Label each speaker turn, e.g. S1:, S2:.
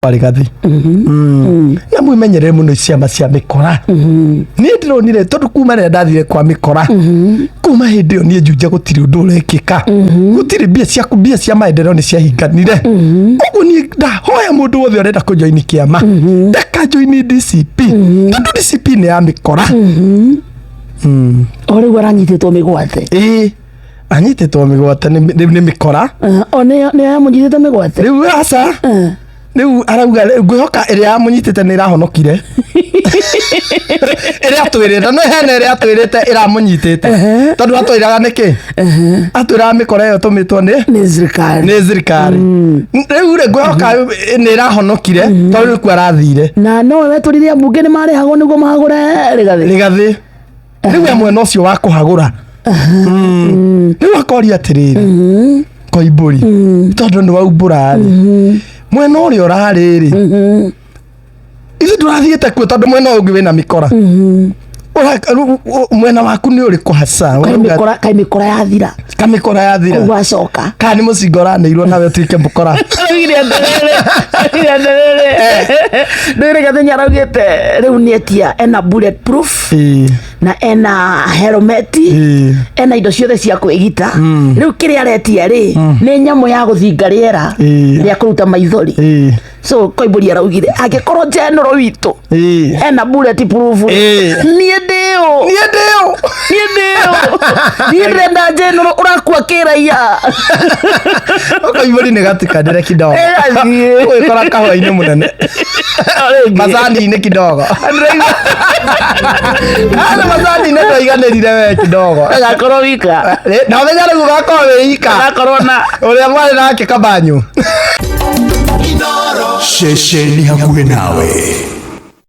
S1: Rigathi na mwimenyerere muno ciama cia mikora. Niĩ ndĩronire tondũ kuma rĩrĩa ndathire kwa mikora, kuma hĩndĩ ĩyo niĩ Juja gũtirĩ ũndũ ũrekĩka, gũtirĩ mbia ciaku, mbia cia maendeleo nĩ ciahinganire. Ũguo niĩ ndahoya mũndũ wothe ũrenda kũjoini kĩama ndakajoini DCP, tondũ DCP nĩ ya mĩkora.
S2: O rĩu aranyitĩtwo mĩgwate?
S1: Ĩĩ, anyitĩtwo mĩgwate nĩ mĩkora.
S2: O nĩyo yamũnyitĩte mĩgwate?
S1: Rĩu aca. Rĩu arauga rĩu ngwĩhoka ĩrĩa yamũnyitĩte nĩ ĩrahonokire ĩrĩa atwĩrĩte, no hena ĩrĩa atwĩrĩte ĩramũnyitĩte, tondũ atwĩraga nĩkĩ? Atwĩraga mĩkora ĩyo tũmĩtwo nĩ
S2: nĩ thirikari.
S1: Nĩ thirikari. Rĩu rĩ, ngwĩhoka nĩ ĩrahonokire, tondũ rĩu kuo arathire.
S2: Na nowe wetũrire ambunge nĩ marĩhagwo nĩguo magũre Rĩgathĩ.
S1: Rĩgathĩ rĩu e mwena ũcio wa kũhagũra. Rĩu akoria atĩrĩrĩ, Koimbũri, tondũ nĩ waumbũra rĩ, mwena ũrĩa ũrarĩ rĩ, ithuĩ ndũrathiĩte kuo, tondũ mwena ũyũ ũngĩ wĩna mĩkora. Mwena waku nĩ ũrĩkũ hasa?
S2: Kaĩ mĩkora, kaĩ mĩkora yathira?
S1: Kamĩkora yathira.
S2: Koguo acoka.
S1: Kana nĩ mũcinga ũranĩirwo nawe ũtuĩke mũkora?
S2: Araugire atĩrĩrĩ, araugire atĩrĩrĩ, rĩu Rĩgathĩ nĩ araugĩte rĩu nĩ etia ena bullet proof na ena helmet, ena indo ciothe cia kwĩgita. Rĩu kĩrĩa aretia rĩ, nĩ nyamũ ya gũthinga rĩera rĩa kũruta maithori. So Koimbũri araugire angĩkorwo general witũ ena bullet proof, niĩ ndĩũ?
S1: Niĩ ndĩũ?
S2: Niĩ ndĩũ? Niĩ ndĩrenda general ũrakua kĩraia.
S1: Koimbũri nĩ gatikanĩre kidogo.
S2: Ĩgathiĩ.
S1: Ũgĩkora kahũa-inĩ mũnene, macani-inĩ kidogo. Ana macani-inĩ ndwaiganĩrire we kidogo.
S2: Agakorwo wika.
S1: Na ũmenya rĩu ũgakorwo wĩ ika.
S2: Agakorwo na
S1: ũrĩa mwarĩ nake kabanyu.
S3: Ceceni hakuhĩ nawe.